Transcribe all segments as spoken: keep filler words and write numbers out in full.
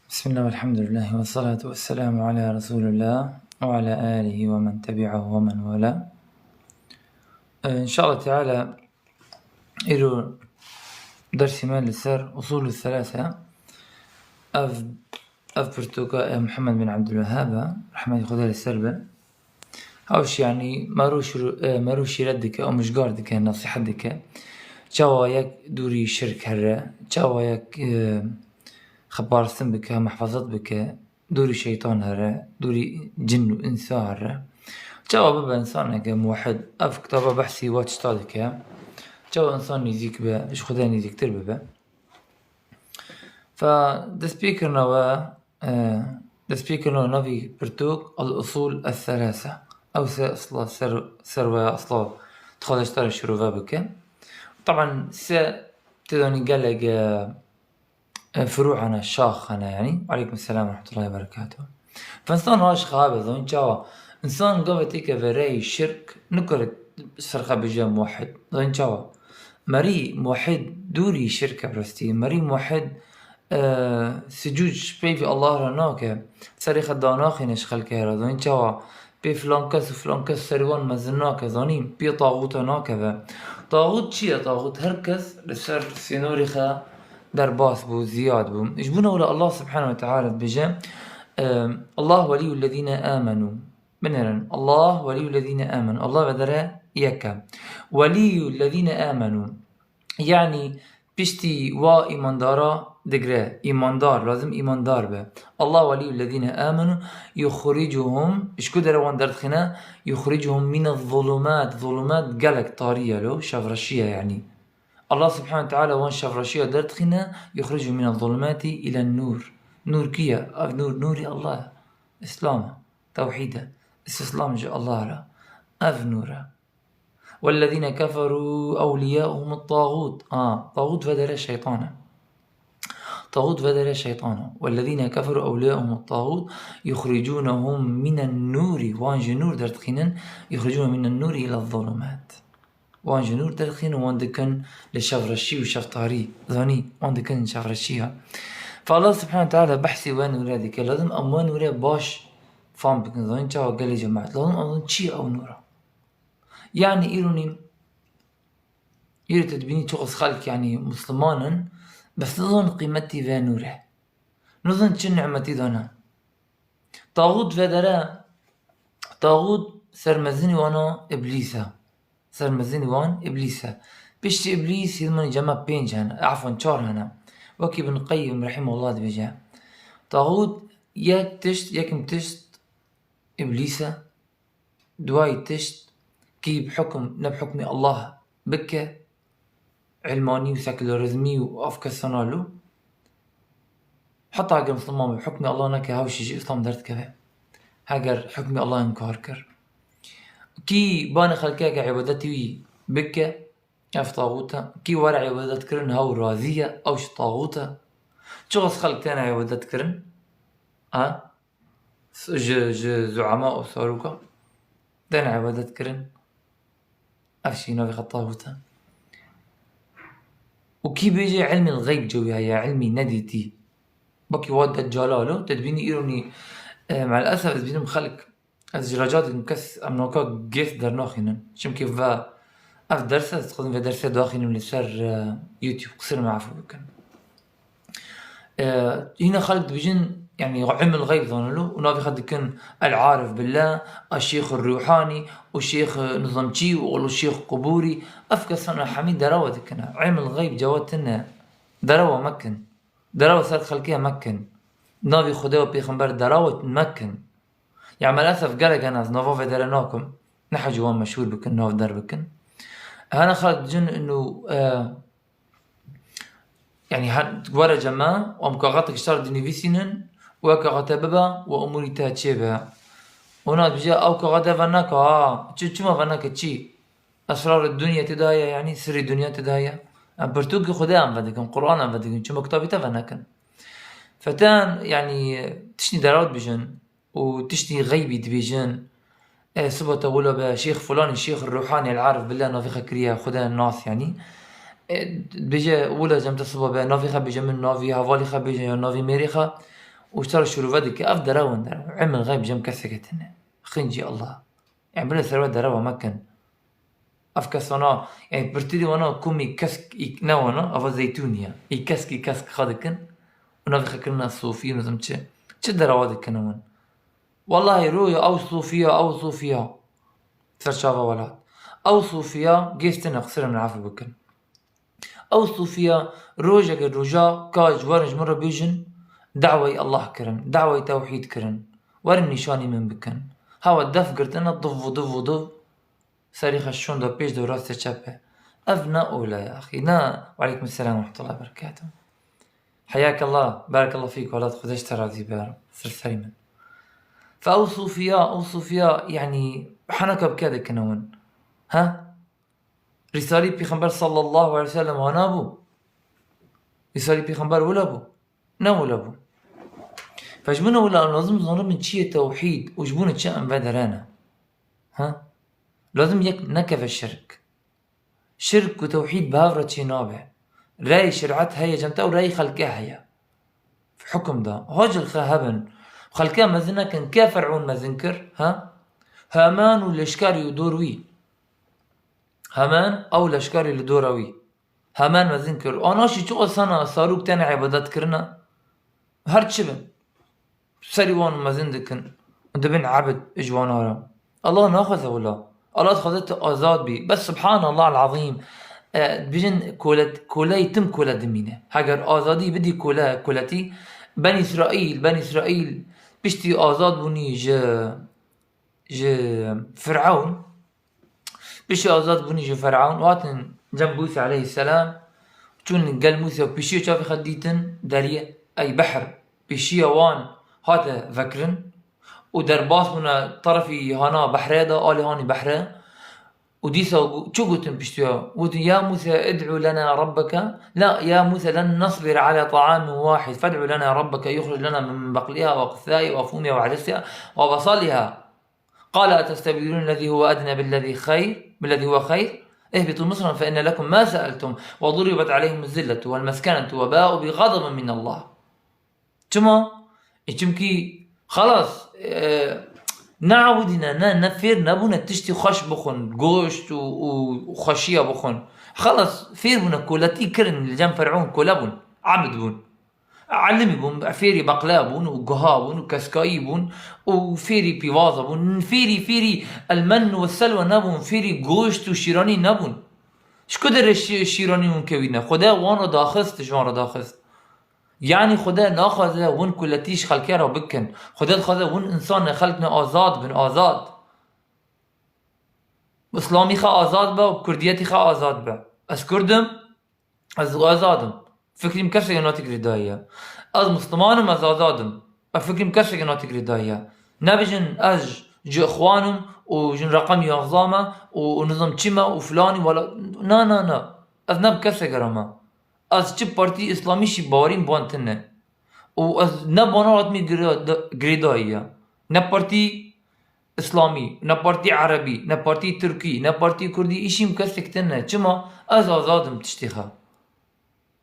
Bismillah, velhamdülillah, ve salatu ve selamu ala Resulillah ve ala alihi ve men tebi'ahu ve men wala. Ee, inşallah Teala, îro dersê me li ser Usulü Thelâse, ev, ev pirtûka, e, Muhammed bin Abdülwehhab e, rehmetî Xwedê li ser be. Hawş, yanî, mero şir-, e, mero şîret dike, amûjgar dike, nesîhet dike. Çawa yek dûrî şirk here, çawa yek, e, xeparistin bike, mehfazet bike, dûrî şeytan here, dûrî cin û insa here. Çawa bibe insaneke muwehhid, ev kitaba behsî wa tişta dike. Çawa insan nêzîk be, ji Xwedê nêzîktir bibe. Fe destpêkirina we, e, destpêkirina navî pirtûk Al-Usul Es-Selase. Ew se esla ser, ser we esla dixwaze ji te re şirove bike. Taban se têdanî gelek, e, e, firû hene, şax hene, yanî. Aleykum selam ve rahmetullahi ve berekatuhu. Fe insan raş xabe, zanî çawa? Însan gavê têke vereyê şirk, nikare ser xwe bije muwehhid. Zanî çawa? Merî muwehhid dûrî şirk e bi rastî. Merî muwehhid, e, sicûd ji peyvê Allah re nake. Serê xwe danaxîne ji xelkê re. Zanî çawa? Pê filan kes û filan kes serê wan mezin nake, zanî? Pê taxûta nakeve. Taxût çi ye? Taxût her kes li ser sînorê xwe derbas bû, ziyad bû. Ji bona wile Allah subhanehu ve teala dibêje, e, Allah weliyullezîne amenû. Binêrin, Allah weliyullezîne amenû. Allah vedere yek e. Weliyullezîne amenû. Yanî piştî wa îmandara digre. Îmandar, lazim îmandar be. Allah weliyullezîne amenû yuxricuhum. Ji ku dere wan derdixîne? Yuxricuhum mine zulûmat. Zulûmat gelek tarî ye lo, şevreşî ye yanî. Allah subhanehu ve teala wan şevreşiya derdixîne, yuxricuhum mine zulûmatî îlen nûr. Nûr kî ye? Ev nûr, nûrî Allah e. Îslam e. Tewhîd e. Îstîslam ji Allah re. Ev nûr e. Wellezîne keferû ewliyâuhum taxût. Ha, taxût vedere şeytan e. Taxût vedere şeytan e. Wellezîne keferû ewliyâuhum taxût yuxricûnehum minen nûrî. Wan ji nûr derdixînin. Yuxricûnehum minen nûrî île zulûmât. Wan ji nûr derdixînin, wan dikin li şevreşî û şevtarî. Zanî, wan dikin şevreşiya. Fe Allah subhanehu ve teala behsî we nûre dike. Lazim em we nûre baş fam bikin. Zanî çawa gelê cemaet? Lazim em zanîn çi ye ew nûra. Yanî îro nî, îro te dibînî çoxis xelk, yanî, misliman in, bes nizan qîmetî vê nûre. Nizan çi nimetî dane. Taxût vedere, taxût sermezinî wana Îblîs e. Sermezinî wan Îblîs e. Piştî Îblîs hîzmanî cema pênc hene, efwan çar hene. Wekî Ibn Qeyyim rahimehullah dibêje, taxût yek tişt, yekim tişt Îblîs e. Duwayî tişt kî bi hukm, ne bi hukmê Allah bike, ilmanî û sekülerîzmî û ev kesana lo, heta eger Misliman bi hukmê Allah neke, hewşî ji Îslam derdikeve. Heger hukmê Allah inkar kir. Kî banê xelkê ke îbadetî wî bike, ev taxût e. Kî were îbadet kirin, hew razî ye, ew ji taxût e. Çiqas xelk têne îbadet kirin, ha? Ji, ji zuema û saroka têne îbadet kirin. Ev jî navê xwe taxût e. Û kî bêje ilmî xeyb cewî heye, ilmî nedîtî. Bakî wa deccala lo, te dibînî îro nî, e, me'lesef ez dibînim xelk, ez ji reca dikim kes em naka gês dernaxînin. Çimkî ve ev ders e, ez dixwazim vê dersê daxînim li ser, e, YouTube, qisir me efû bikin. E, hîna xelk dibêjin, yanî ilmul xeyb zanilo û navê xwe dikin El-Arif Billah, El-Şêx El-Ruhanî û Şêx nizam çî û Şêx Quburî. Ev kesana hemî derawa dikine. Ilmul xeyb cewa tine. Derawa mekin. Derawa ser xelkê mekin. Navê Xwedê û Pêxember derawa mekin. Ya me'lesef gelek hene, ez nava vê dere nakim. Nehecî wan meşhûr bikin, nav der bikin. Hene xelk dibêjin û, e, yanî her were cema, û em kaxetek ji te re dinivîsînin, û ev kaxete bibe, û umûrî te çêbe. Ona dibêje, ew kaxete veneke, ha, çi, çima veneke çi? Esrarê dinya tê de ye, yanî sirrê dinya tê de ye. Em pirtûkê Xwedê em vedikin, Quran em vedikin, çima kitabê te venekin? Feten, yanî, tiştî deraw dibêjin û tiştî xeybî dibêjin. E, siba te wilo be, Şêx Fulanî, Şêx Ruhanî, El-Arif Billah navê xwe kiriye, Xwedê nas, yanî. e, bêje, wila cem te siba be, navê xwe bêje min, navê hevalê xwe bêje ya navê mêrê xwe. Û ji te re şirove dike, ev derew in, derew. Ilmul xeyb cem keseke tune. Xincî Allah. Yani, bile ser we derewa mekin. Ev kesana, yani, pirtîrî wana komî kesk î-, ne wana, ava zeytûnî ye. Î kesk, î kesk xwe dikin. Û navê xwe kirine sofî, nizam çi. Çi derewa dikin wan? Wallahî roya ew sofiya, ew sofiya. Ser çava welat. Ew sofiya, gêstine, qisir min, efû bikin. Ew sofiya rojeke roja ka ji werin ji min re bêjin, dawayî Allah kirin, dawayî tewhîd kirin. Werin nîşanî min bikin. Hewa def girtine, div û div û div. Serî xwe şonda pêş de û rastê çepê. Ev ne ola ye axî. Ne. Weleykum selam we rahmetullahi we berekatuh. Heyakallah, barakallah fîk, welat Xwedê ji te razî be. Ser serî min. Fe ew sofiya, ew sofiya, yani, heneka bi ke dikine wan? Ha? Rîsalî Pêxember sallallahu aleyhi ve sellem wana bû? Rîsalî Pêxember wila bû? Ne wila bû. Fe ji min wila lazim zanibin çi ye tewhîd û ji bo ne çi em ve derene. Ha? Lazim yek nekeve şirk. Şirk û tewhîd bi hev re çê nabe. Rey şerîet heye cem te û rey xelke heye. Hukum da. Hacil xe hebin. Xelke mezin nekin. Ke Fer'ûn mezin kir? Ha? Haman û leşkerî û dor wî. Heman ew leşkerî li dora wî. Heman mezin kir. Ana jî çi o sana sarûk tene îbadet kirine? Her çi bin. Serî wan mezin dikin. Dibin ebd ji wan re. Allah naxwaze wila. Allah dixwaze tu azad bî. Bes subhanallah el-azîm. E, bijin kole, koleyî tim kole dimîne. Heger azadî bidî kole, koletî, Ben Îsraîl, Ben Îsraîl piştî azad bûnî ji, ji Fir'ewn, Piştî azad bûnî ji Fer'ewn û hatin cem Mûsê aleyhisselam, çûn gel Mûsê û pêşiya çavê xwe dîtin deriyê, ey behr, pêşiya wan hate vekirin û derbas bûne terefî hana behrê de, alî hanî behrê. Û dîsa gu-, çi gotin piştî ya? Gotin, "Ya Mûse, id'u lena rabbeke, la, ya Mûse, len nasbir ala ta'amin wahid, fed'u lena rabbeke yuxric lena min beqliha ve qithaiha ve fûmiha ve edesiha ve besaliha." قال أتستبدلون الذي هو أدنى بالذي خير، بالذي هو خير؟ اهبطوا مصرا فإن لكم ما سألتم وضربت عليهم الذلة والمسكنة وباءوا بغضب من الله. Çima? E, çimkî xelas, e, ne ebûdî ne, ne, ne fêr nebûne tiştî xweş bixwin, goşt û, û xweşiya bixwin. Xelas fêr bûne, koletî kirin, li cem Fer'ûn kole bûn, ebd bûn. Elimî bûn, fêrî beqleya bûn û guha bûn û keskayî bûn û fêrî pîvaza bûn. Fêrî, fêrî elmenn û selwa nebûn, fêrî goşt û şîranî nebûn. Ji ku derê şî-, şîranî hûn kewîne? Xwedê wan re daxist, ji wan re daxist. Yanî Xwedê naxwaze hûn kuletî ji xelkê re bikin. Xwedê dixwaze hûn însan ne, xelk ne, azad bin, azad. Îslamî xwe azad be û kurdiyetî xwe azad be. Ez kurd im, Ez azad im. Fikrî min kesek nate girêdayî ye. Ez Misliman im, ez azad im. Ez fikrî min kesek nate girêdayî ye. Nebêjin ez ji Îxwan im û jin reqem yanzdeh me û, û nizam çi me û filanî wela. Na, na, na. Ez ne bi kesek re me. Ez çi partî Îslamî jî bawerî min bi wan tune. Û ez ne bana hatimî gire-, girêdayî ye. Ne partî Îslamî, ne partî Erebî, ne partî Tirkî, ne partî Kurdî, îşî min kesek tune. Çima? Ez azad im tiştê xwe.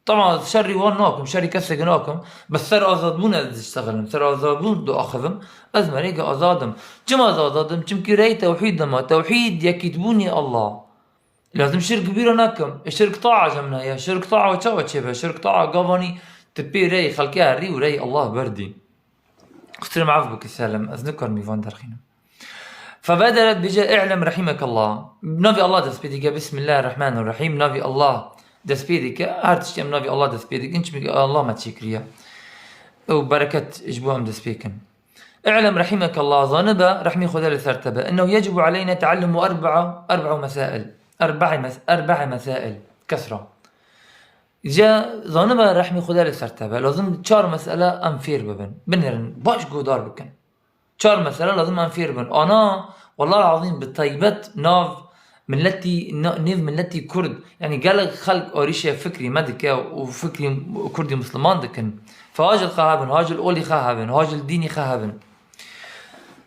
Tamam, ez şerî wan nakim, şerî kesek nakim. Bi ser azadbûnê ez diştexilim, ser azadbûn diaxivim. Ez merêke azad im. Çima ez azad im? Çimkî rey tewhîd dima. Tewhîd yekîtbûnê Allah. Lazim şirk bîra nekim. E, şirk taa cem neye. Şirk taa çawa çêbe? Şirk taa gavanî tu pê rey xelkê herî û rey Allah berdî. Qisir maf bike selim. Ez nikarim îvan derxînim. Febederet bije, "I'lem rahimekallah." Navê Allah dest pê dike. Bismillahirrahmanirrahim. Navê Allah dest pê dike. Her tiştî em navê Allah dest pê dikin. Çimkî Allah me çêkiriye. Û bereket ji bo em dest pê kin. "I'lem rahimekallah." Zanibe, rehmî Xwedê li ser te be. "Ennehu yecibu aleyna taallumu erba'a, erba'a mesail." Erba'a mes-, erba'a mesail. Kesra. Îca zanibe rehmî Xwedê li ser te be. Lazim çar mesele em fêr bibin. Binêrin, baş guhdar bikin. Çar mesele lazim em fêr bin. Ana, wellahil azîm, bi taybet nav miletî, na-, nêv miletî Kurd, yanî gelek xelk arîşe fikrî me dike û fikrî Kurdî Misliman dikin. Fe hacil xwe hebin, hacil olî xwe hebin, hacil dînî xwe hebin.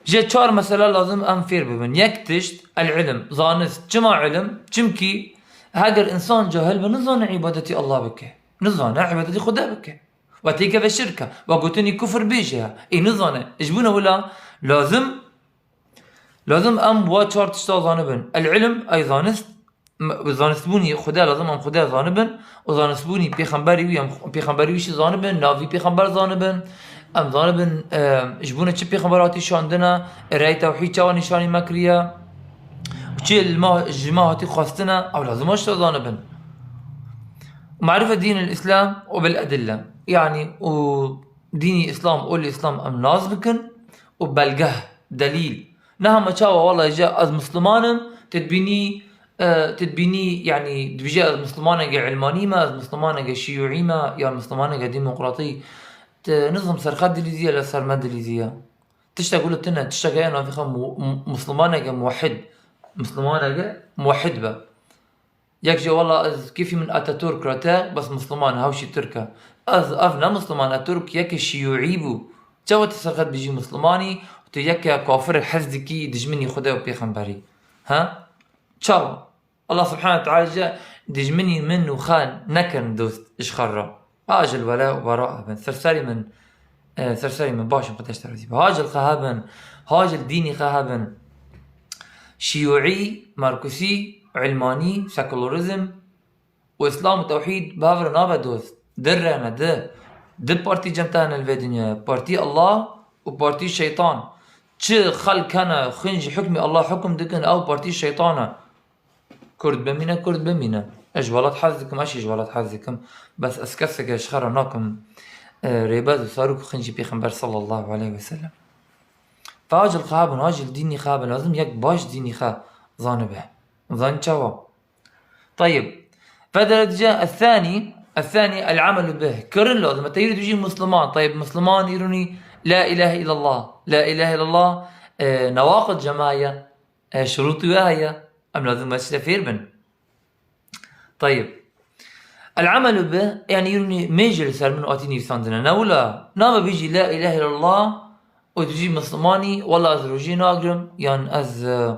Ji çar mesele lazim em fêr bibin. Yek tişt, el-ilm, zanist. Çima ilm? Çimkî Heger insan cahil be, nizane îbadetî Allah bike. Nizane îbadetî Xwedê bike. We têkeve şirk e. We gotinî kufr bêje. Ê nizane. Ji bo ne wila lazim, lazim em wa çar tişta zanibin. El-ilm, ey zanist, m-, zanistbûnî Xwedê lazim em Xwedê zanibin û zanistbûnî pêxemberî wî, em pêxemberî wî jî zanibin, navî pêxember zanibin. Em zanibin, e, ji bo ne çi pêxember hatî şandine, rey tewhîd çawa nîşanî me kiriye, û çi li me, ji me hatî xwestine, ew lazim e tişta zanibin. Marifet dînil Îslam û bil edille. Yanî û dînî Îslam û li Îslam em nas bikin û belgeh, delîl. Ne hema çawa, wela ji ez Misliman im, tu dibînî, e, tu dibînî, yanî dibêje ez Mislimaneke ilmanî me, ez Mislimaneke şiyûî me, yan Mislimaneke demokratî. Tu nizam serxet dilîziye, li ser me dilîziye. Tiştek wilo tune, tiştek heye navê xwe mu-, mu-, Mislimaneke muwehhid. Mislimaneke muwehhid be. Yek jî wela ez kêfî min Atatürk re te, bes Misliman e, hewşî Tirk e. Ez, ev ne Misliman e, Tirk yeke şiyûî bû. Çawa tu serxet bijî Mislimanî, tu yeke kafir hez dikî, dijminî Xwedê û pêxemberî? He? Çawa? Allah subhanahu ve teala ji dijminî min û xwe nekirin dost ji xwe re. Ha ji li wela û bara hebin. Ser serî min, e, ser serî min, baş im, Xwedê ji te razî be. Ha ji li xwe hebin, ha ji li dînî xwe hebin. Şiyûî, Markusî, ilmanî, sekularizm û Îslam û tewhîd bi hev re nabe dost. Di re ne, di. Di partî cem te hene li vê dinyayê. Partî Allah û partî şeytan. Çi xelk hene, xwîn ji hukmî Allah hukm dikin, ew partî şeytan e. Kurd bimîne, Kurd bimîne. Ez ji welat hez dikim, ez jî ji welat hez dikim. Bes ez keseke ji xwe re nakim, e, rêbez û sarok û xinjî Pêxember sallallahu aleyhi ve sellem. Fe ha ji li xwe hebin, ha ji li dînî xwe hebin, lazim yek baş dînî xwe zanibe. Zanî çawa? Tayib. Ve derece es-sanî, es-sanî el-amelu bih. Kirin lazim. Te îro dibêjî Musliman. Tayib, Musliman îronî la ilahe illallah. La ilahe illallah, e, newaqid cemaye. E, şurûtî we heye. Em lazim me tişte fêr bin. Tayib. El-amelu bi, yanî îronî mêj li ser min hatî nivîsandine. Ne wila, nabe bêjî la ilahe illallah û tu jî Mislimanî, wela ez rojî nagrim, yan ez, e,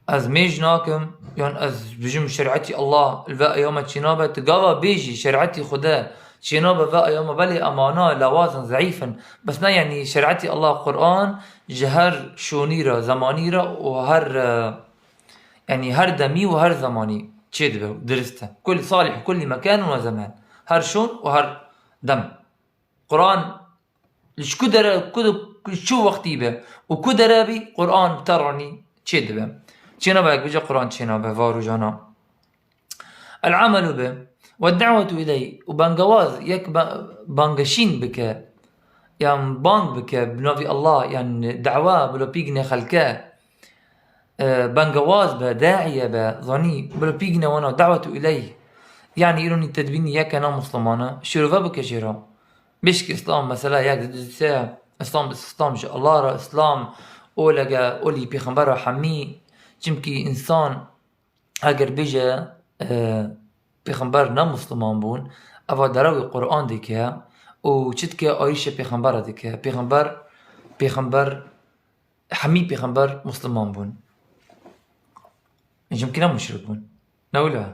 ez mêj nakim, yan ez bijim şerîetî Allah li ve eyame çênabe, tu gava bêjî şerîetî Xwedê çênabe ve eyame, belê emana lawaz in, zeîf in. Bes ne, yanî şerîetî Allah, Quran, ji her şonî re, zemanî re û her, e, Yanî her demî û her zemanî çêdibe û dirist e. Kul salih, kulli mekan ve zeman. Her şon û her dem. Quran li çi ku dere, ku, ku çi wextî be û ku dere bî, Quran bi te ranî çêdibe. Çênabe, yek bêje Quran çênabe, va rojana. El-amelu bi ve da'wetu ileyh, û bangewaz, yek ba-, bangeşîn bike, yan bang bike bi navî Allah, yan dawa, bila pîgine xelke, e, bangewaz be, daîye be, zanî, bila pîgine wana, da'wetu ileyh. Yanî îronî te dibînî yeke na Muslimane, şirove bike jê re. Bêjke Îslam mesela yek di se, Îslam, Îslam ji Allah re, Îslam olege, olî pêxembera hemî. Çimkî însan Eger bêje, e, pêxember ne Musliman bûn, eva derewê Quran dike û çi dike, arîşe pêxembera dike. Pêxember, pêxember, hemî pêxember Musliman bûn. Çimkî ne muşrik bûn. Ne wila?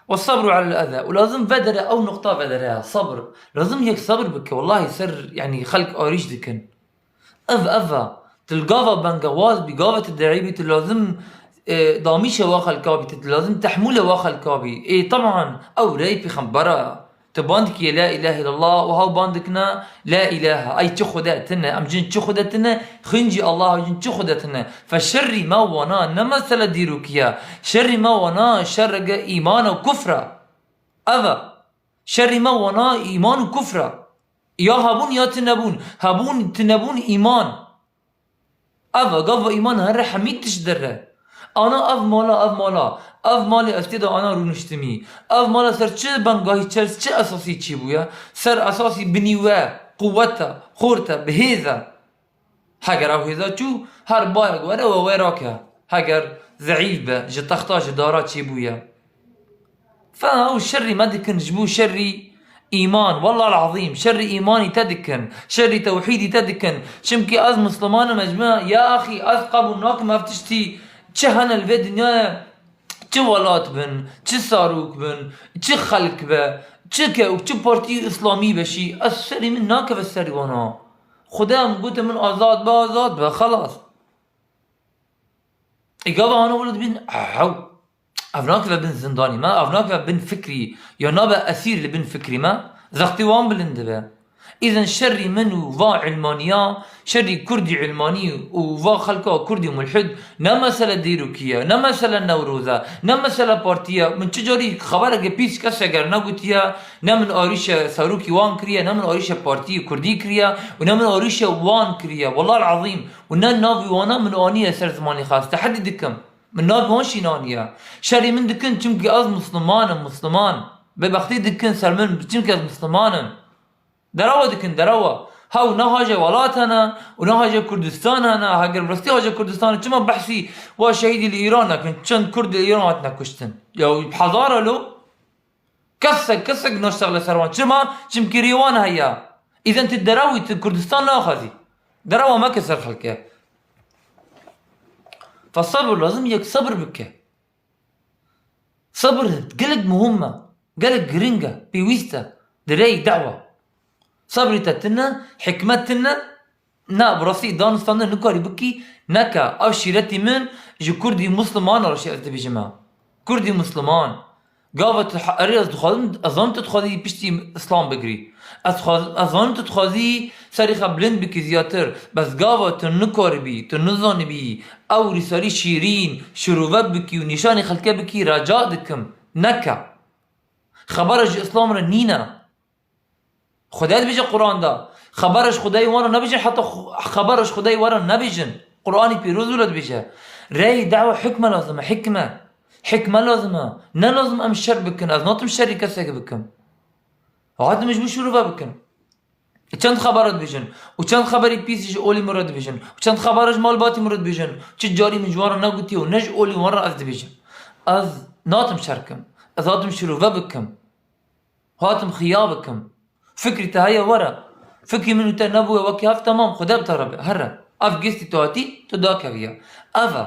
Ve sabru alel eza. Û lazim vedere, ew nuqta vedere, sabr. Lazim yek sabr bike. Wellahî ser, yanî xelk arîş dikin. Ev, ev e. Tu li gava bengewaz bî, gava tu deî bî, tu lazim, e, damîşe wa xelka bî, tu lazim tehmûle wa xelka bî. Ê, teban, ew rey pêxembera. Tu ban dikî la ilahe illallah û haw ban dikine la ilahe. Ey çi Xude tine, em jin çi Xude tine, xwîn jî Allah, jin çi Xude tine. Fe şerî me wana ne mesele dîrokî ye. Şerî me wana şerrege îman û kufr e. Ev e. Şerî me wana îman û kufr e. Ya hebûn ya tinebûn. Hebûn, tinebûn îman. Ev e, gava îman here hemî tişt dire. Ana ev mala, ev mala, ev malê ez tê de ana rûniştimî. Ev mala ser çi bengahî, ser çi esasî çêbûye? Ser esasî binî we, quwet e, xort e, bi hêz e. Heger ew hêza çû, her bayek were we wê rake. Heger zeîf be, ji texta, ji dara çêbûye. Fe ew şerî me dikin, ji bo şerî îman. Wellahil ezîm, şerî îmanî te dikin, şerî tewhîdî te dikin. Çimkî ez Musliman im, ez me, ya axî, ez qebûl nakim ev tiştî çi hene li vê dinyayê, Çi welat bin, çi sarok bin, çi xelk be, çi ke û çi partî îslamî be şî, ez serî min nakeve serî wana. Xwedê em gote min azad be, azad be, xelas. Ê gava hana wilo dibîn, ew. Ev nakive bin zindanî me, ev nakive bin fikrî, ya nabe esîr li bin fikrî me. Zextê wan bilind dibe. Îzin şerî min û va ilmaniya, şerî kurdî ilmanî û va xelka kurdî mulhid, ne mesele dîrokî ye, ne mesele Newroz e, ne mesele partî ye. Min çi carî xebereke pîs kes eger negotiye, ne min arîşe serokî wan kiriye, ne min arîşe partîyê kurdî kiriye û ne min arîşe wan kiriye. Wellahil ezîm. Û ne navê wana min aniye ser zimanê xwe. Ez tehedî dikim. Min navê wan şînaniye. Şerî min dikin çimkî ez misliman im, misliman. Bêbextî dikin ser min çimkî ez misliman im. Derewa dikin, derewa. Hew ne haje welat hene û ne haje Kurdistan hene. Heger bi rastî haje Kurdistan, çima behsî wa şehîdî li Îran nekin? Çend Kurd li Îran hatine kuştin? Ya hezar e lo. Kesek, kesek naştexile ser wan. Çima? Çimkî rê wan heye. Îzen tu derewî, tu Kurdistan naxwazî. Derewa meke ser xelkê. Fe sebir lazim, yek sebir bike. Sebir gelek muhim e. Gelek giring e. Pêwîst e. Di rêyî dewa. Sebrî te tune, hikmet tune. Na, bi rastî danistandin nikarî bikî, neke. Ev şîretî min ji kurdî musliman re şîret dibêjim e. Kurdî musliman. Gava tu he-, erê ez dixwazim, ez zanim tu dixwazî piştî Îslam bigirî. Ez xwaz-, ez zanim tu dixwazî serê xwe bilind bikî ziyatir. Bes gava tu nikaribî, tu nizanibî, ew rîsalî şîrîn, şirove bikî û nîşanî xelke bikî, reca dikim. Neke. Xebera ji Îslam re nîne. Xwedê dibêje Quran de, xebera ji Xwedayê wan re nebêjin, heta xu-, xebera ji Xwedayê wan re nebêjin. Quranî pîroz wilo dibêje. Rey dawa hikme lazim e, hikme. Hikme lazim e. Ne lazim em şer bikin, ez natim şerî kesek bikim. Hatim ji bo şirove bikim. Çend xebera dibêjin. Û çend xeberî pîs ji olî min re dibêjin. Û çend xebera ji malbatî min re dibêjin. Çi carî min ji wan re negotiye û ne ji olî wan re ez dibêjim. Ez natim şer kim. Ez hatim şirove bikim. Hatim xiya bikim. Fikrî te heye were. Fikrî min û te nebûye wekî hev, temam, Xwedê bi te re be. Here. Ev gestî tu hatî, tu dakeviye. Ev e.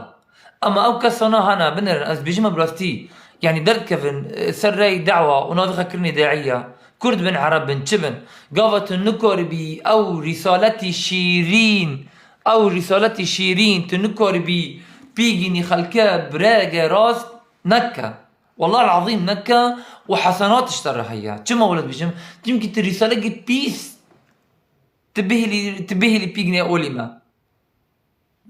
Ema ew kesana hene, binêrin, ez dibêjim bi rastî. Yanî derdikevin, e, ser rey dawa û navê xwe kirinê daî ye. Kurd bin, Ereb bin, çi bin. Gava tu nikaribî ew rîsaletî şîrîn, ew rîsaletî şîrîn, tu nikaribî pîgînî xelke bi rêyeke rast neke. Wellahil ezîm neke û hesenat ji te re heye. Çima wele dibêjim? Çimkî tu rîsalekî pîs, tu bihêlî, tu bihêlî pîgînê olî me.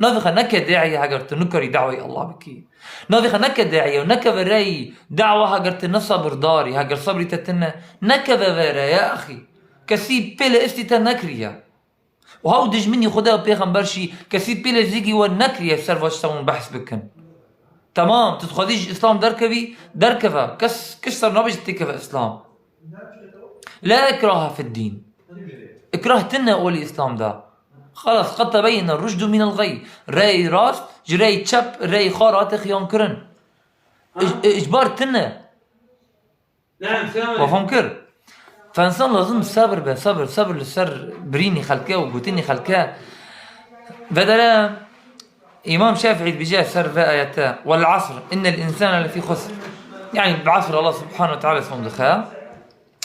Navê xwe neke daî ye heger tu nikarî dawayê Allah bikî. Navê xwe neke daî ye û nekeve reyî dawa heger tu ne sebirdar î, heger sebrî te tune, nekeve vê re ya exî. Kesî pêle istî te nekiriye. Û hew dijminî Xwedê û pêxember şî, kesî pê lezîgî we nekiriye ser va tişta hûn behs bikin. Temam, tu dixwazî ji Îslam derkevî, derkeve. Kes, kes ser nabêje têkeve Îslam. La ikrahe fid dîn. Îkrah tine olî Îslam de. Xelas, qed tebeyyene ruşdu minel xey. Rey rast, ji rey çep, rey xwe re hate xiyankirin. Îc-, îcbar tine. Wa fam kir? Fe însan lazim sebir be, sebir, sebir li ser birînî xelke û gotinî xelke. Vedere Îmam Şafîî dibêje ser vê ayete, "Wel asr, innel însane lefî xusr." Yanî bi asr Allah subhanehu ve teala sond dixe.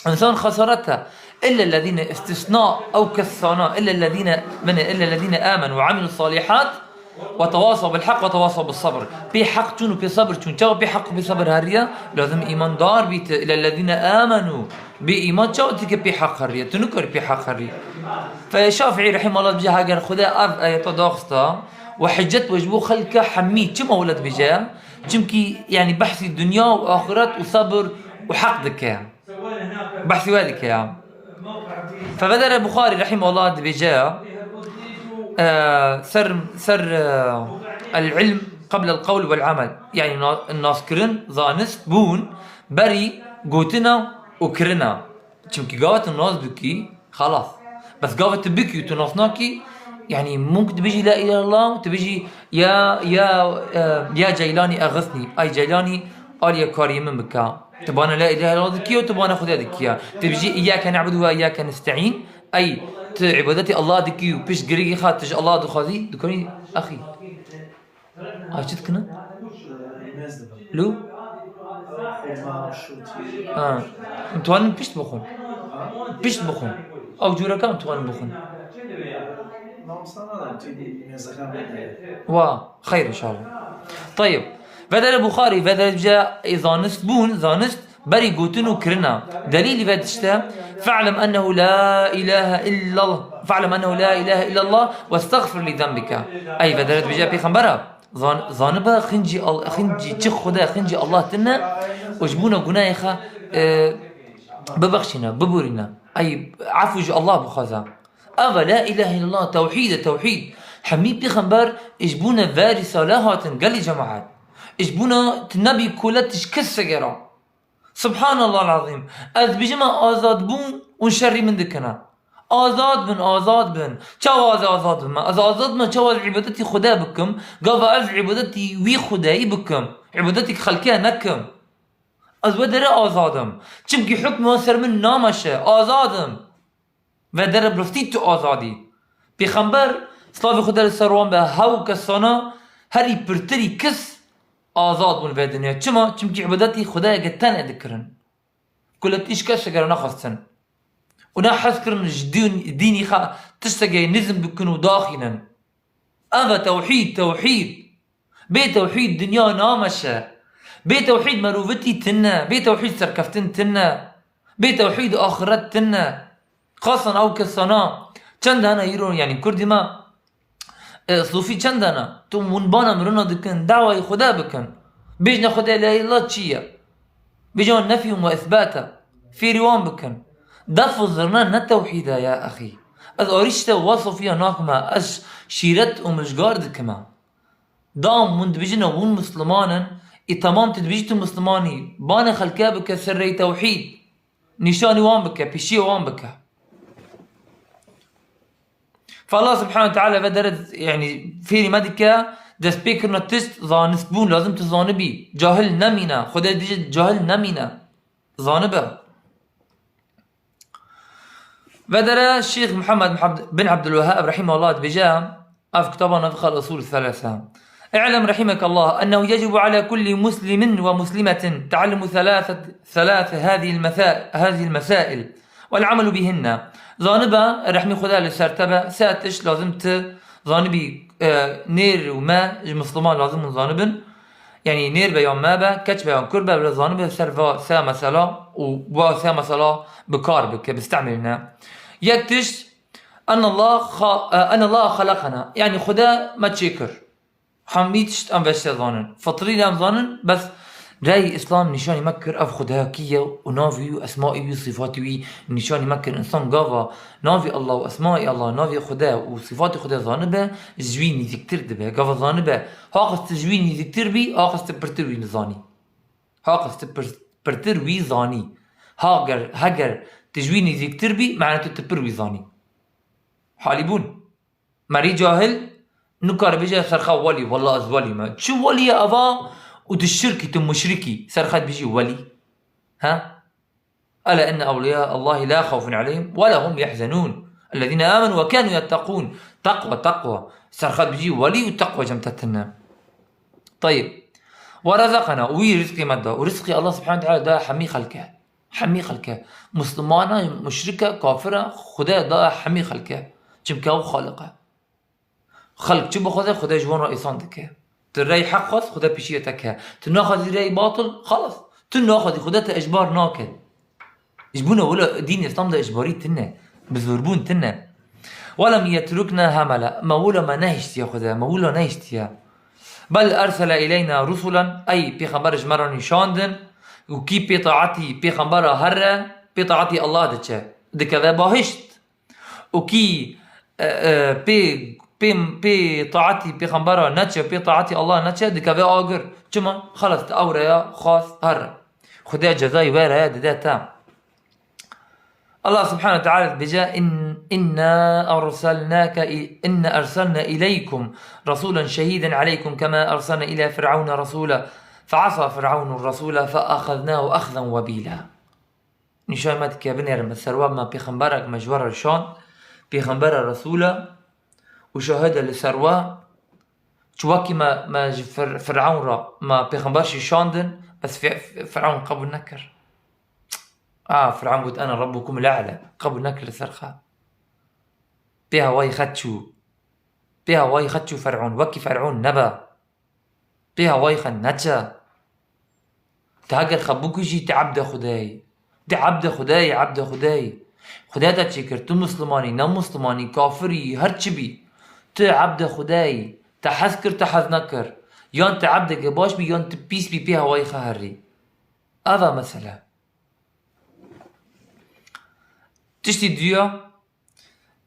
Însan xesaret e. Îllellezîne, îstîsna, ew kesana, îllellezîne, binê, îllellezîne âmenû ve amilus salîhat. Ve tewasaw bil heq ve tewasaw bis sabr. Pê heq çûn û pê sabir çûn. Çawa pê heq û pê sabir heriye? Lazim îmandar bî tu. Îlellezîne âmenû. Bê îman çawa tu ke pê heq heriye? Tu nikar pê heq herî. Fe Şafîî rahîmallah dibêje, heger Xwedê ev ayeta daxista we hicet we ji bo xelke hemî. Çima wele dibêje? Çimkî, yanî, behsî dinya û axiret û sabir û heq dike. Behsî we dike ya. Fevedere Buxarî rahîmehullah dibêje ya, e, ser, ser, e, el-ilm qebl el-qewl vel-amel. Yanî na-, naskirin, zanist, bûn, berî gotina û kirina. Çimkî gava tu nas dikî, xelas. Bes gava tu bikî û tu nas nakî, yanî mumkin tu bijî la îlahe illallah û tu bijî ya, ya, e, ya Ceylanî exisnî. Ay Ceylanî, alîye karî min bike. Tu bana la îlahe illallah dikî û tu bana Xwedê dikî ya. Tu bijî îyyâke ne'budu ve îyyâke nesta'în. Ey, tu îbadetê Allah dikî û pişt girêkî xwe tu ji Allah dixwazî, dikanî, exî. Ay çi dikine? Lu? Ha. Em dixwazin pişt bixwin. Pişt bixwin. Ew cûreke em dixwazin bixwin. Wa, xeyr inşallah. Tayyib. Vedere Buxarî, vedere dibêje, ê zanist bûn, zanist berî gotin û kirina. Delîlî vê tişte, "Fe'lem ennehu la ilahe illallah, fe'lem ennehu la ilahe illallah westexfir li zenbike." Ey vedere dibêje pêxembera, zan-, zanibe xincî Al-, xincî çi Xuda, xincî Allah tine û ji bona gunahê xwe, e, bibexşîne, biborîne. Ey efû ji Allah bixwaze. Eva la ilahe illallah, tewhîd e, tewhîd. Hemî pêxember ji bona vê rîsale hatin, gelî cemaet. Ji bona tu nebî kole, tu ji kes segera. Subhanallah azîm. Ez dibêjim, me azad bûn û şerî min dikine. Azad bin, azad bin. Çawa ez azad bim? Ez azad bim, çawa ez îbadetî Xwedê bikim? Gava ez îbadetî wî Xwedayî bikim. Îbadetî xelkê nekim. Ez wê dere azad im. Çimkî hukmê wan ser min nameşe. Azad im. Vê dere bi rastî tu azad î. Pêxember, silavê Xwedê li ser wan be, hew kesana herî pirtirî kes azad bûn vê dinyayê. Çima? Çimkî îbadetî Xwedayeke tenê dikirin. Kuletî ji keseke re nexwestin. Û ne hez kirin ji dîn-, dînî xwe tiştekê nizm bikin û daxînin. Ev e tewhîd, tewhîd. Bê tewhîd dinya nameşe. Bê tewhîd merovitî tune. Bê tewhîd serkeftin tune. Bê tewhîd axiret tune. Xasan ew kesana çend hene îro, yanî kurdî me, e, sofî çend hene? Tu hûn bana mirina dikin, dawayê Xwedê bikin. Bêjne Xwedê la îlah çi ye? Bêje wan nefî û îsbat e. Fêrî wan bikin. Def û zirne ne tewhîd e ya exî. Ez arîşte wa sofiya nakime, ez şîret û mijgar dikime. Dam hûn dibêjine hûn Misliman in, ê temam tu dibêjî tu Misliman î. Banê xelkê bike ser rêyê tewhîd. Nîşanî wan bike, pêşiyê wan bike. Fe Allah subhanahu ve teala ve dere, yanî fêrî me dike, destpêkirina tişt zanistbûn, lazim tu zanibî. Cahil nemîne. Xwedê dibêje cahil nemîne. Zanibe. Ve dere Şêx Muhammed bin Abdulwehhab rahimehullah dibêje, ev kitaba navê xwe Usul Thalatha. اعلم رحمك الله أنه يجب على كل مسلم ومسلمة تعلم ثلاثة، ثلاث هذه المسا-، هذه المسائل والعمل بهن. Zanibe, rehmî Xwedê li ser te be, sê tişt lazim tu zanibî, e, nêr û me ji Misliman lazim hûn zanibin. Yanî nêr be yan me be, keç be yan kur be, bila zanibe ser va sê mesela û wa sê mesela bi kar bike, bistemîline. Yek tişt, en Allah xa-, e, en Allah xelaqena. Yanî Xwedê me çêkir. Hemî tişt em veşte zanin. Fitrî em zanin, bes rey Îslam nîşanî me kir, ev Xwedayakî ye û navî wî û esmaî wî û sîfatî wî nîşanî me kir. Însan gava navî Allah û esmaî Allah, navê Xwedê û sîfatê Xwedê zanibe, ji wî nîzîktir dibe. Gava zanibe, haqis tu ji wî nîzîktir bî, haqis tu pirtir wî zanî. Haqis tu pir-, pirtir wî zanî. Hager, heger tu ji wî nîzîktir bî, mane tu, tu pir wî zanî. Halî bûn. Merî cahil nikare bêje ser xwe welî, wela ez welî me. Çi welî ye eva û tu şirkî, tu muşrikî, ser xwe dibêjî welî? He? Ela inne ewliya Allahi la xawfun aleyhim ve la hum yahzenûn. Ellezîne amenu ve kânû yettekûn. Teqwa, teqwa. Ser xwe dibêjî welî û teqwa cem te tune. Tayib. Ve rezekena, û wî rizqî me da. Û rizqî Allah subhanahu ve teala da hemî xelke. Hemî xelke. Muslimana, muşrike, kafire, Xwedê da hemî xelke. Çimke ew Xaliq e. Xelk çi bixwaze, Xwedê ji wan re îsan dike. Tu rey heq xwest, Xwedê pêşiya te ke. Tu naxwazî rey batil, xelas. Tu naxwazî, Xwedê te ecbar nake. Ji bona wilo dîn Îslam de ecbarî tune. Bi zorbûn tune. Welem yetrukna hamela. Me wilo me nehiştiye Xwedê. Me wilo nehiştiye. Bel ersele ileyna rusulen. Ey pêxember ji me re nîşandin. Û kî pê taetî pêxembera here, pê taetî Allah diçe. Dikeve bahişt. Û kî, e, e, pê, pê, pê taetî pêxembera neçe, pê taetî Allah neçe, dikeve agir. Çima? Xelas, tu ew reya xwest here. Xwedê cezayê wê reya dide te. Allah subhanahu ve teala dibêje, "İn-, inna erselnake i-, inna erselne ileykum rasulen şehiden aleykum kema erselne ila Fir'auna rasula. Feasa Fir'aunu rasula feahaznahu ahzen webila." Nîşan me dike, binêrin, me ser we me pêxemberek me ji we re şand, pêxembere Resûl e û şahid e li ser we, çi wekî me, me ji Fir-, Fir'ewn re me pêxember şîşandin, Bes Fi-, Fi-, Firavun qebûl nekir. A, Firavun got, "Ene Rabbukum l-A'la." Qebûl nekir li ser xwe. Pê hewayî xwe çû. Pê hewayî xwe çû Firavun. Wekî Firavun nebe. Pê hewayî xwe neçe. Tu heger xwe bikujî, tu ebde Xwedê yî. Tu ebde Xwedê yî, ebde Xwedê yî. Xwedê te çêkir, tu Musliman î, ne Musliman î, kafir î, her çi bî. Tu ebde Xwedê yî. Te hez kir, te hez nekir. Yan tu ebdeke baş bî, yan tu pîs bî, pê hewayî xwe herî. Ev e mesele. Tiştî duya,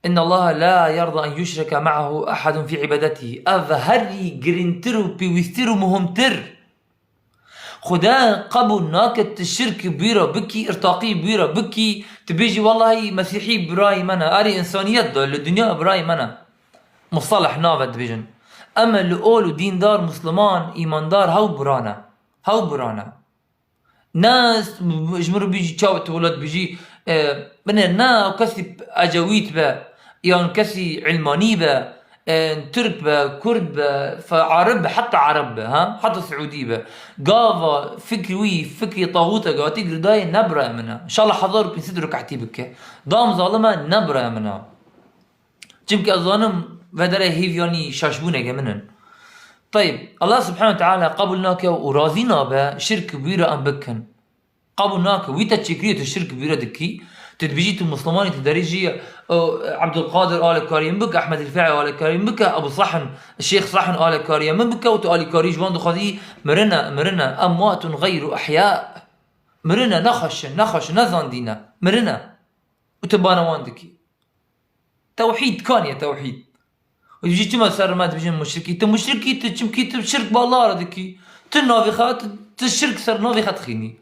"Inna Allaha la yerda en yuşreke ma'ahu ahadun fi ibadetihi." Ev herî girîngtir û pêwîstir û muhimtir. Xuda qebûl nake tu şirk bi wî re bikî, irtaqî bi wî re bikî, tu bêjî, "Wellahî Mesîhî birayê me ne, erê însaniyet de li dinya birayê me ne." Mustaleh nave dibêjin. Em li ol û dîndar, Musliman, îmandar hew bira ne. Hew bira ne. Ne s-, ji min re bijî çaw tu wilo dibijî, e, binêr ne kesî ecewît be, yan kesî ilmanî be, e, tirk be, kurd be, fe-, arib be, heta arab be, ha? Heta siûdî be. Gava fikrî wî, fikrî taxûta gatî girdayê ne birayê min e. Înşallah hezar û pênc sed rekatî bike. Dam zalime ne birayê min e. Çimkî ez zanim vê derê hêviyanî şaşbûneke min in. Teyb, Allah Subhanahu Teala qebûl nake û razî nabe şirk bi wî re em bikin. Qebûl nake. Wî te çêkiriye tu şirk bi wî re dikî. Tu dibêjî tu Muslimanî, tu derê jî, o, Abdulkadir alekariye min bike, Ahmed Rifai alekariye min bike, Ebu Sahin, Şêx Sahin alekariye min bike û tu alîkarî ji wan dixwazî, mirine, mirine. Emwatun gayru ihya. Mirine, ne xweş in, ne xweş in, ne zandî ne. Mirine. Û tu bana wan dikî. Tewhîd, kaniye tewhîd. Û dibêjî çima ser me dibêjin muşrikî? Tu muşrikî, tu çimkî tu şirk bi Allah re dikî. Tu navê xwe, tu, tu şirk ser navê xwe dixînî.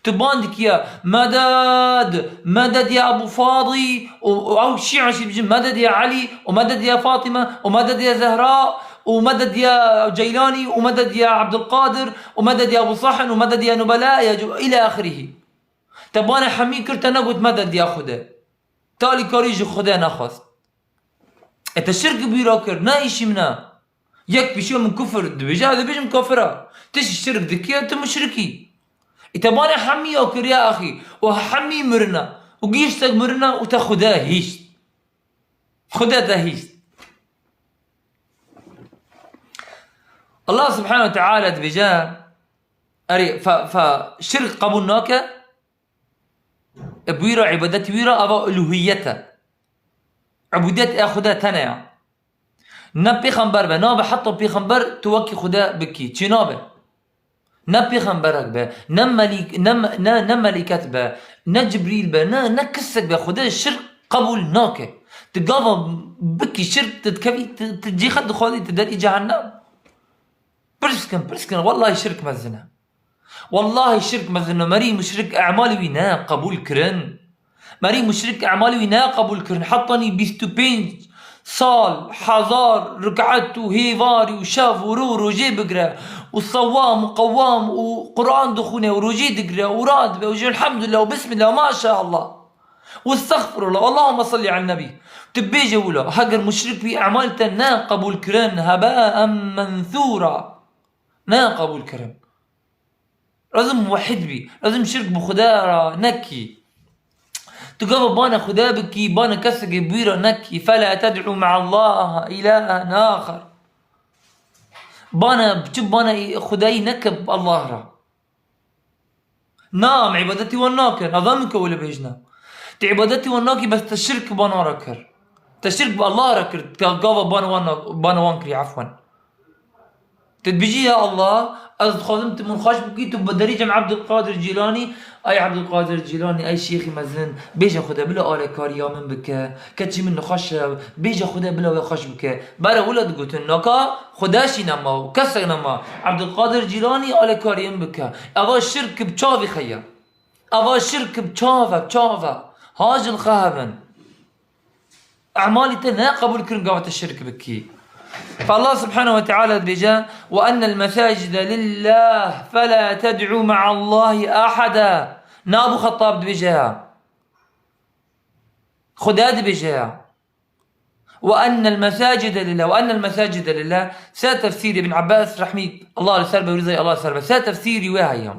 Tu ban dikî ya, "Meded, meded ya Ebu Fadî", û, û ew Şîa jî dibêjin, "Meded ya Elî, û meded ya Fatîme, û meded ya Zehra, û meded ya Ceylanî, û meded ya Abdulkadir, û meded ya Ebu Sahin, û meded ya Nubela, ya cu-, îlâ ahirîhî." Te bana hemî kir, te negot, "Meded ya Xwedê." Te alîkarî ji Xwedê nexwest. E, te şirk bi wî re kir, ne îşî min e. Yek pişiyo min kufir dibêje, ez dibêjim kafir e. Tu jî şirk dikî, tu muşrik î. E, te bana hemî ya kir ya axî. Û hemî mirine. Û gihîştek mirine û te Xwedê hîşt. Xwedê te hîşt. Allah Subhanahu Teala dibêje, erê, fe, fe, şirk qebûl nake, e, bi wî re, îbadetî wî re, eva uluhiyet e. Îbadet e Xwedê tenê ya. Ne pêxember be, nabe heta pêxember tu wekî Xwedê bikî. Çi nabe? Ne pêxemberek be, ne melîk-, ne me-, ne, ne melîket be, ne Cibrîl be, ne, ne kesek be, Xwedê şirk qebûl nake. Tu gava bikî şirk, tu dikevî, tu, tu cî xwe dixwazî, tu derî cehennem. Pirs kin, pirs kin, wellahî şirk mezin e. Wellahî şirk mezin e, merî muşrik e'malî wî ne qebûl kirin. Merî muşrik e'malî wî ne qebûl kirin. Hetanî bîst û pênc sal, hezar rekat û hêvarî û şev û ro-, rojê bigire û sewam û qewam û Quran dixwîne û rojê digire û radibe û ji elhamdulillah û bismillah, maşallah. Û estexfirullah, Allahümme salli alen nebî. Tu bêje wilo, heger muşrik wî e'malî te ne qebûl kirin, hebe em mensûra. Ne qebûl kirin. Lazim muwehhid bî. Lazim şirk bi Xuda re nekî. Tu gava bana Xuda bikî, bana kesekê bi wî re nekî. Fela ted'u me'allahi ilahen axer. Bana, çi bana Xudayî neke bi Allah re. Na, em îbadetî wan nakin. Ava min ke wile bêjne. Tu îbadetî wan nakî, bes te şirk bi wan re kir. Te şirk bi Allah re kir. Ga-, gava bana wan na-, bana wan kirî, efwen. Tu dibêjî, ya Allah, ez dixwazim tu min xweş bikî, tu bi derî cem Abdulkadir Cîlanî, ay Abdulkadir Cîlanî, ay şêxî mezin, bêje Xwedê bila alekariya min bike, keçî min nexweş e, bêje Xwedê bila wê xweş bike. Bere wila digotin, naka Xwedê jî nema û kesek nema. Abdulkadir Cîlanî alekariya min bike. Eva şirk bi çavê xeya. Eva şirk bi çav e, bi çav e. Hacil xehebin. E'malî te ne qebûl kirin, gava te şirk bikî. Fe Allah subhanehu ve teala dibêje, "Ve ennel mesacide lillah, fe la ted'u me'allahi ahada." Ne Abu Xettab dibêje ya. Xuda dibêje ya. Ve ennel mesacide lillah, ve ennel mesacide lillah. Se tefsîrî Ibn Abbas rehmî Allah li ser be, rîzayê Allah li ser be. Se tefsîrî wê heye.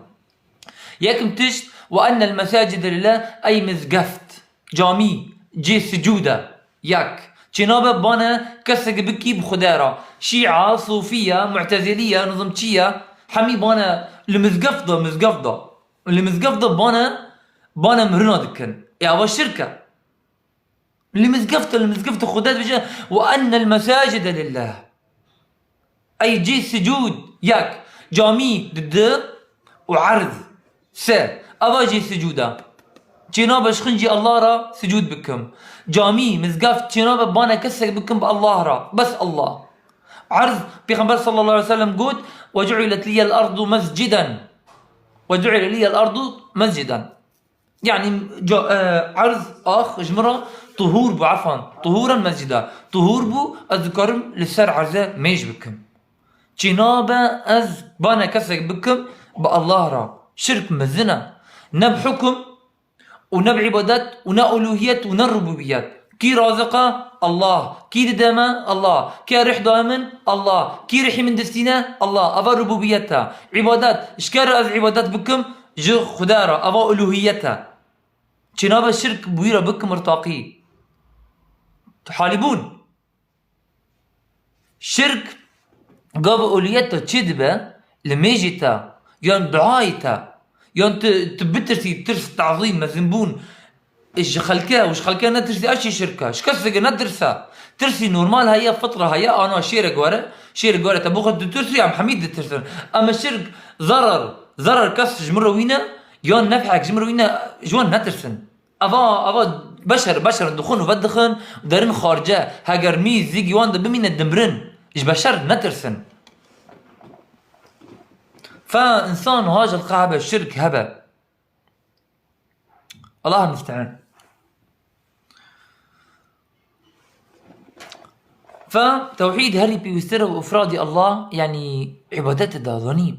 Yekim tişt, ve ennel mesacide lillah, ey mizgeft, camî, cê sicûd e. Yek. Çênabe bane kesek bikî bi Xwedê re. Şîa, Sûfiye, Mu'teziliye, Nizamçiye, hemî bane li mizgeft de, mizgeft de. Li mizgeft de bane, bane mirina dikin. Ê ava şirk e. Li mizgefta, li mizgefta Xwedê dibêje, "Ve ennel mesacide lillah." Ey cê sicûd, yek. Camî, di, di û erz, se. Ava cê sicûd e. Çênabe ji xincî Allah re sicûd bikim. Camî, mizgeft, çênabe bane kesek bikim bi Allah re. Bes Allah. Erz, Pêxember sallallahu aleyhi ve sellem got, "Ve cu'ilet liyel ardu mesciden." "Ve cu'ile liyel ardu mesciden." Yani, ca-, e, erz, ax, ji min re tuhûr bû, efan. Tuhûren mescida. Tuhûr bû, ez dikarim li ser erzê mêj bikim. Çênabe ez bane kesek bikim bi Allah re. Şirk mezin e. Ne bi hukum û ne bi îbadet û ne uluhiyet û ne rububiyet. Kî raziq e? Allah. Kî dide me? Allah. Kê rih daye min? Allah. Kî rihî min distîne? Allah. Eva rububiyet e. Îbadet. Ji kê re ez îbadet bikim? Ji Xuda re. Eva uluhiyet e. Çênabe şirk bi wî re bikim irtaqî. Halîbûn. Şirk gava oliyet te çê dibe, li mêjê te, yan duayê te, yan tu, tu bitirsî, tirs, tazîm, mezinbûn, ji xelke û ji xelke netirsî, eşî şirk e. Ji keseke netirse. Tirsî normal heye, fitra heye, ana şêrek were, şêrek were te, bo xwe ditirsî, em hemî ditirsin. Ama şirk, zarar, zarar kes ji min re wîne, yan nefhek ji min re wîne, ji wan netirsin. Ava, ava beşer, beşer dixwin û vedixin, derin xarce, heger mî zîgî wan de bimîne dimrin, ji beşer netirsin. Fe insan hajil qe hebe, şirk hebe. Allah musta'an. Fe tewhîd herî pêwîstir e û ifradî Allah, yanî îbadetê de, zanî.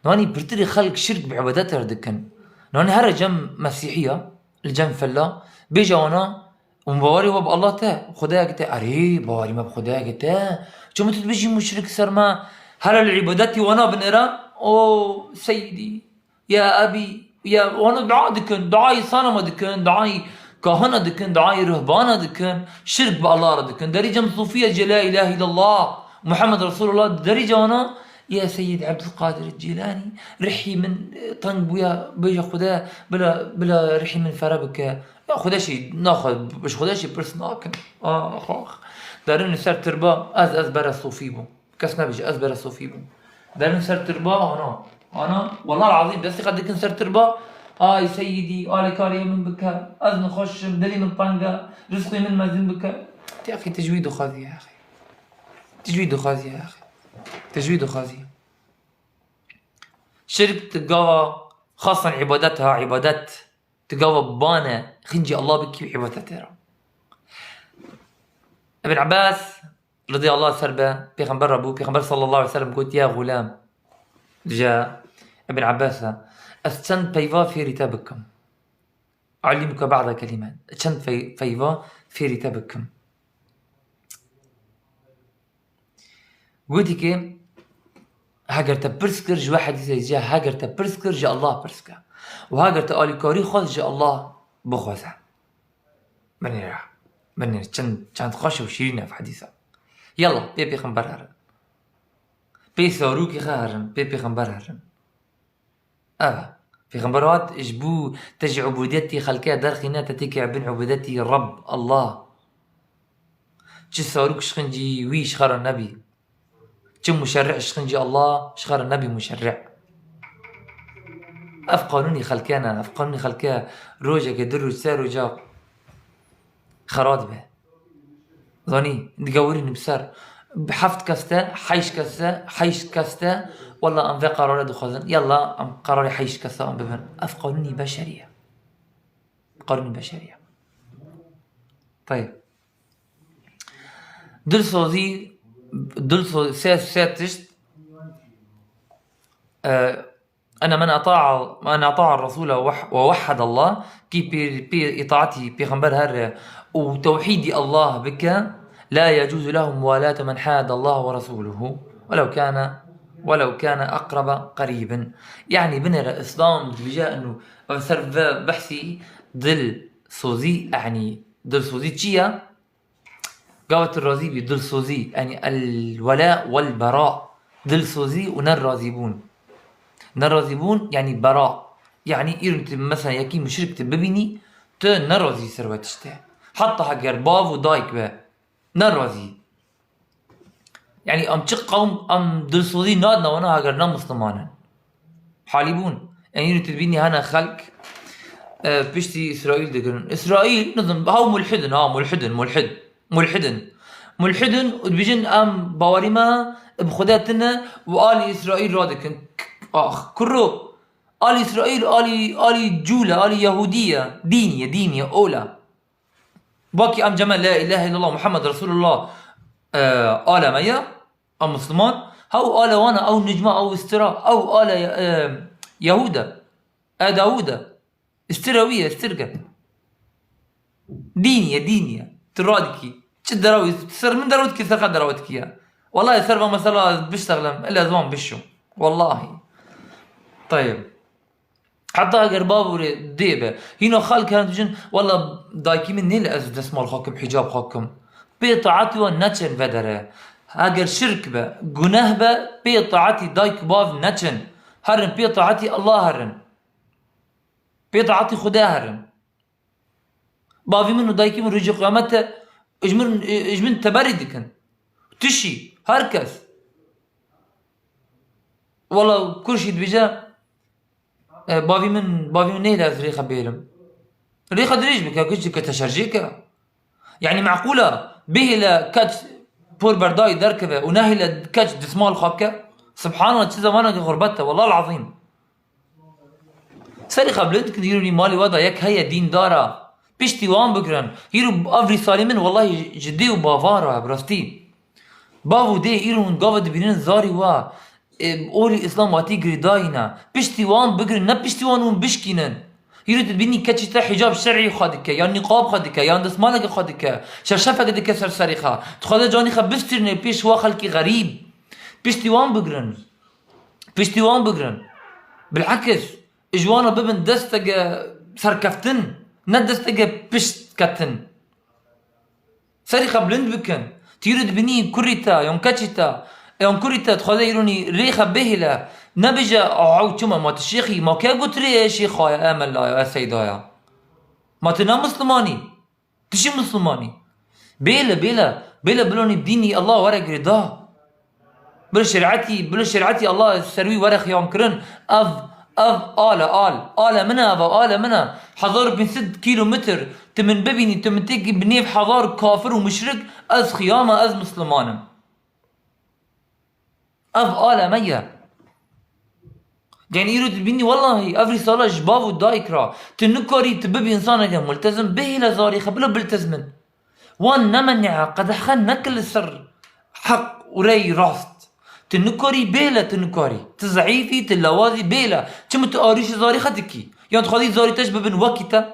Nanî pirtirî xelk şirk bi îbadetê re dikin. Nanî here cem Mesîhiya, li cem fella, bêje wana, hûn bawerî we bi Allah te, Xwedayek te, erê, bawerî me bi Xwedayek te. Çima tu dibêjî muşrik ser me? Here li îbadetî wana binêre, o Seyyidî. Ya ebî, ya, wana dua dikin, duayê sanama dikin, duayê kahina dikin, duayê ruhbana dikin, şirk bi Allah re dikin. Derî cem Sûfiye ce la ilahe illallah, Muhammed Resulullah, derî cana, ya Seyyid Abdulkadir Cîlanî, rihî min, e, teng bûya, bêje Xuda, bila, bila rihî min fere bike. Ya Xuda şî, naxwe, ji Xuda şî pirs nakin. Ax, ax. Derin li ser tirba, ez, ez bere Sûfî bûm. Kes nebêje, ez bere Sofî bûm. Derin ser tirba, ana. Ana, wellah azîm, destê xwe dikin ser tirba. Ay seyîdî, alîkariyê min bike. Ez nexweş im, dilê min teng e. Rizqê min mezin bike. Tê axî, tu ji wî dixwazî, axî. Tu ji wî dixwazî, axî. Tu ji wî dixwazî. Şirk tu gava xasan îbadet ha, îbadet. Tu gava bane, xincî Allah bikî îbadetê re. Ibn Abbas, Ridî Allah ser be, pêxember re bû. Pêxember sallallahu aleyhi ve sellem got, "Ya xulem", dije Ibn Abbas e, "Ez çend peyva fêrî te bikim." "Uallimuke ba'de kelime." Çend fey-, peyva fêrî te bikim. Gotî ki, heger te pirs kir, ji we hedîsê dije, heger te pirs kir, ji Allah pirs ke. Û heger te alîkarî xwest, ji Allah bixwaze. Binêre. Binêre. Çend, çend xweş û şîrîn e ev hedîsa. Yalla, pê pêxember herin. Pê sarûkê xwe herin, pê pêxember herin. Ev e. Pêxember hat, ji bo te ji ubudiyetî xelkê derxîne, te têkê bin ubudiyetî Reb, Allah. Çi sarûk şixin jî wî ji xwe re nebî. Çi muşerrih şixin jî Allah, ji xwe re nebî muşerrih. Ev qanûnî xelkê ne, ev qanûnî xelkê rojekê, du roj, sê roja xera dibe. Zanî, digewirînim ser. Bi heft kes te, heşt kes te, heşt kes te, wela em vê qerarê dixwazin. Yalla, em qerarê heşt kes te em bibin. Ev qanûnî beşerî ye. Qanûnî beşerî ye. Tayeb. Dilsozî, dilso-, sê, sê tişt, e, ene men ata'a, men ata'a Resûle ve weh-, ve wehhedallah, kî pê, pê îtaatî pêxember here û tewhîdî Allah bike, لا يجوز لهم موالاة من حاد الله ورسوله ولو كان ولو كان أقرب قريب. Yani binêre Îslam dibêje inu ev ser ve behsî dilsozî, yani dilsozî çi ye? Gava tu razî bî, dilsozî, yani el-wela wel-bera, dilsozî û nerazîbûn. Nerazîbûn, yani bera. Yani îro tu mesela yekî muşrik tu bibînî, tu nerazî ser we tiştê. Heta heger bav û dayik be, nerazî. Yani em çi qewm, em dilsozî nadine wana heger ne Musliman in. Halî bûn. Yanî tu dibînî hene xelk, e, piştî Îsraîl digirin. Îsraîl, nizim, haw mulhidin, ha, mulhidin, mulhid. Mulhidin. Mulhidin û dibêjin em bawerî me bi Xwedê tine û alî Îsraîl radikin. Ax, kuro. Alî Îsraîl, alî, alî cûle, alî Yahûdî ye. Dînî ye, dînî ye, ola. Bakî em ceme la ilahe illallah Muhammed Resulullah, e, ale me ye, em Musliman. Hew ale wan e, ew nicma, ew istira, ew ale, e, Yahûd e, e Dawûd e. Istira wî ye, istirge. Dînî ye, dînî ye. Tu radikî. Çi deraw, tu ser min deraw dikî, ser xwe deraw dikî ya. Wallahî ser va mesela ez biştexlim, ele ez wan bişo. Wallahî. Tayeb. Heta eger bav û rê dê be. Hîna xelk hene dibêjin, wela dayikî min nêle ez destmal xwe kim, hicab xwe kim. Pê taetî wan neçin vedere. Eger şirk be, guneh be, pê taetî dayik û bav neçin. Herin pê taetî Allah herin. Pê taetî Xwedê herin. Bavî min û dayikî min rojê qiyamet de ji min, ji min teberî dikin. Tişî, her kes. Wela kur jî dibêje, e, bavî min, bavî min neyde ez rêxe bêlim. Rêxe dirêj bike, kişt dike te şerjê ke. Yani meqûl e, bihêle keç por berdayî derkeve û nehêle keç dismal xwe bike? Subhanallah, çi zemaneke xurbet e, wellahil azîm. Serê xwe bilind kin, îro nî malê we de yek heye dîndar e. Piştî wan bigirin. Îro ev rîsalê min wellahî ji dê û bavan re ye, bi rastî. Bav û dê îro hûn gava dibînin zarî we, e, olî Îslam hatî girêdayî ne. Piştî wan bigirin, ne piştî wan hûn bişkînin. Îro tu dibînî keçî te hicab şer'î xwe dike, yan nîqab xwe dike, yan destmaleke xwe dike, şerşefeke dike ser serê xwe. Dixwaze canî xwe bistîrine pêş wa xelkî xerîb. Piştî wan bigirin. Piştî wan bigirin. Bilekis, ji wan re bibin desteke serkeftin, ne desteke piştketin. Serî xwe bilind bikin. Tu îro dibînî kurî te, yan keçî te, yan kurî te dixwaze îronî rê xwe bihêle. Nebêje, "Aw, çima ma tu şêxî, ma ke got rê e şêxa ye, e mela ye, e seyda ye?" Ma tu ne Muslimanî? Tu çi Muslimanî? Bêle, bêle, bêle bilonî dînî Allah were girêda. Bilo şerîetî, bilo şerîetî Allah ser wî were xiyan kirin. Ev, ev al e, al. Al e min e, ev al e min e. Hezar û pênc sed kîlometr tu min bibînî, tu min têkî bi nêv hezar kafir û muşrik, ez xiyam e, ez Musliman im. Ev al e me ye. Yanî îro tu dibînî, wellahî, ev rîsale ji bav û dayik re. Tu nikarî tu bibî însaneke multezim, bihêle zarî xwe, bilo biltezmin. Wan nemenî qedeh xwe nekir li ser heq û reyî rast. Tu nikarî bêle, tu nikarî. Tu zeîf î, tu lewaz î, bêle. Çima tu arîşî zarî xwe dikî? Yan dixwazî zarî te ji bibin wekî te?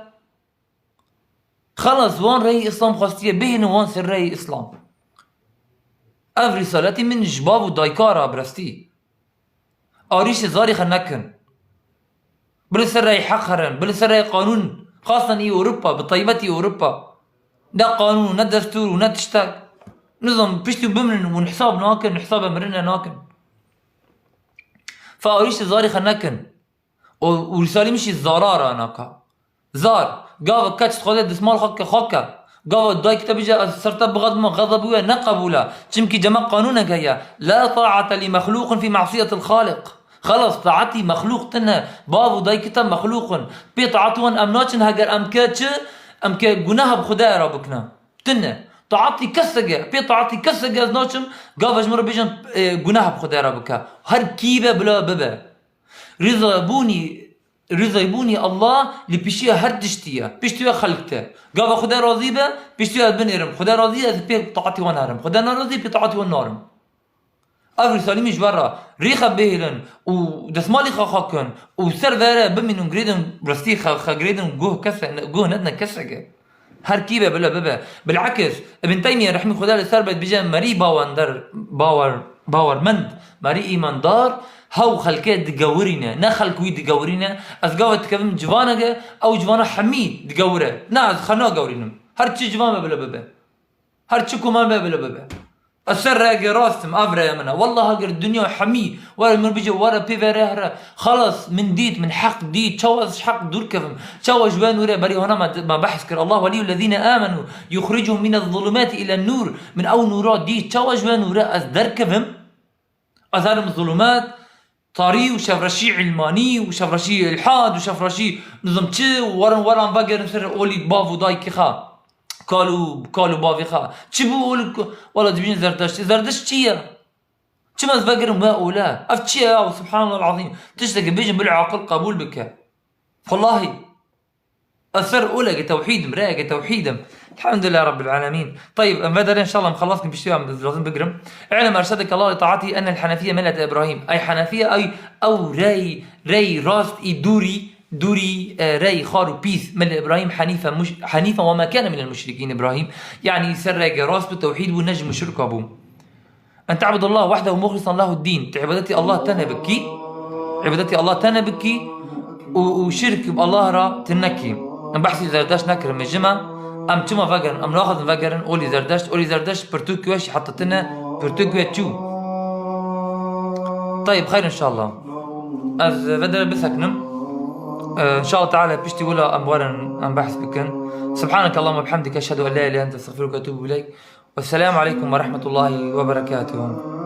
Xelas, wan reyî Îslam xwestiye, bihêlin wan ser reyî Îslam. Ev rîsaletî min ji bav û dayika re, bi rastî. Arîşê zarî xwe nekin. Bi li ser rey heq herin, bi li ser rey qanûn, xasan î Ewropa, bi taybetî Ewropa. Ne qanûn, ne destûr û ne tiştek. Nizam, piştî bimrin û hesab nakin, hesabê mirinê nakin. Fe arîşê zarî xwe nekin. Û, û rîsalî min jî zara re naka. Zar, gava keç dixwaze destmal xwe ke xwe ke. Gava dayik te bije, ez ser te bixedim, xezeb wî ne qebûl e. Çimkî cema qanûnek heye. La taate li mexlûqin fî masiyetil Xaliq. Xelas, taetî mexlûq tine. Bav û dayikî te mexlûq in. Pê taetî wan em naçin heger em ke çi? Em ke guneh bi Xwedayê re bikine. Tine. Taetî keseke, pê taetî keseke ez naçim, gava ji min re bêjin, e, guneh bi Xwedayê re bike. Her kî be bila bibe. Rîzabûnî, rîzaybûnî Allah li pişiya her tiştî ye. Piştî we xelk te. Gava Xwedê razî be, piştî we ez binêrim. Xwedê razî ye, ez pê taetî wan herim. Xwedê nerazî, pê taetî wan narim. Ev rîsalî min ji we re. Rê xwe bihêlin û destmalê xwe xwe kin û ser vere bimînin girêdin rastî xwe, xwe girêdin guh kese, guh nedine keseke. Her kî be bila bibe. Bilakis, Ibn Teymiye rehmî Xuda li ser be dibêje merî bawender, bawer, bawermend, merî îmandar, hew xelkê digewirîne, ne xelk wî digewirîne. Ez gava dikevim civaneke, ew civana hemî digewire. Na, ez xwe nagewirînim. Her çi civan be bila bibe. Her çi koman be bila bibe. Ez ser rêyekê rast im, ev rêya min e. Wallah, eger dinya hemî were min bêje, were pê ve rê here. Xelas, min dît, min heq dît. Çawa ez ji heq dûr kevim? Çawa ji we nûre berî hona me, me behs kir? Allah weliyyu lezîne amenu yuxricuhum mine zulumati ile nur. Min ew nûra dît. Çawa ji we nûre ez derkevim? Ez herim zulumat, tarî û şevreşî îlmanî û şevreşî îlhad û şevreşî nizam çi û werin weran vegerin ser olî bav û dayikê xwe. Kal û, kal û bavê xwe. Çi bû ol û ku-, wala dibêjin Zerdeşt. Zerdeşt çi ye? Çima ez vegerim we ole? Ev çi ye ya? Subhanallah azîm. Tiştekî bêjin bila aqil qebûl bike. Wallahî. Ez ser oleke tewhîd im, rêyeke tewhîd im. Elhamdülillah Rabbil Alemin. Tayyib, em vedere inşallah em xelas kim piştî em lazim bigrim. E'lem erşedeke Allah li taati enel Henefiye millete İbrahim. Ey Henefiye, ey ew rey, rey rast î dûrî, dûrî, e, rey xar û pîs. Millete İbrahim Henife, muş-, Henife ve ma kâne minel muşrikîn İbrahim. Yani ser rêyeke rast bû, tewhîd bû, ne ji muşrika bû. En ta'budallah wahdehu muhlisan lehu'd-din. Tu îbadetî Allah tenê bikî. Îbadetî Allah tenê bikî û, û şirk bi Allah re tu nekî. Em behsî Zerdeşt nekirin, min ji me. Em çima vegerin? Em naxwazin vegerin olî Zerdeşt. Olî Zerdeşt pirtûk we şî heta tine pirtûk we çû. Tayyib, xeyr inşallah. Ez vedere biseknim. Ee, inşallah Teala piştî wila em werin, em behs bikin. Subhaneke Allahumma bihamdike, eşhedü en la ilahe illa ente, estağfiruke ve etûbu ileyk. Wesselamu aleykum ve rahmetullahi ve berekatuhu.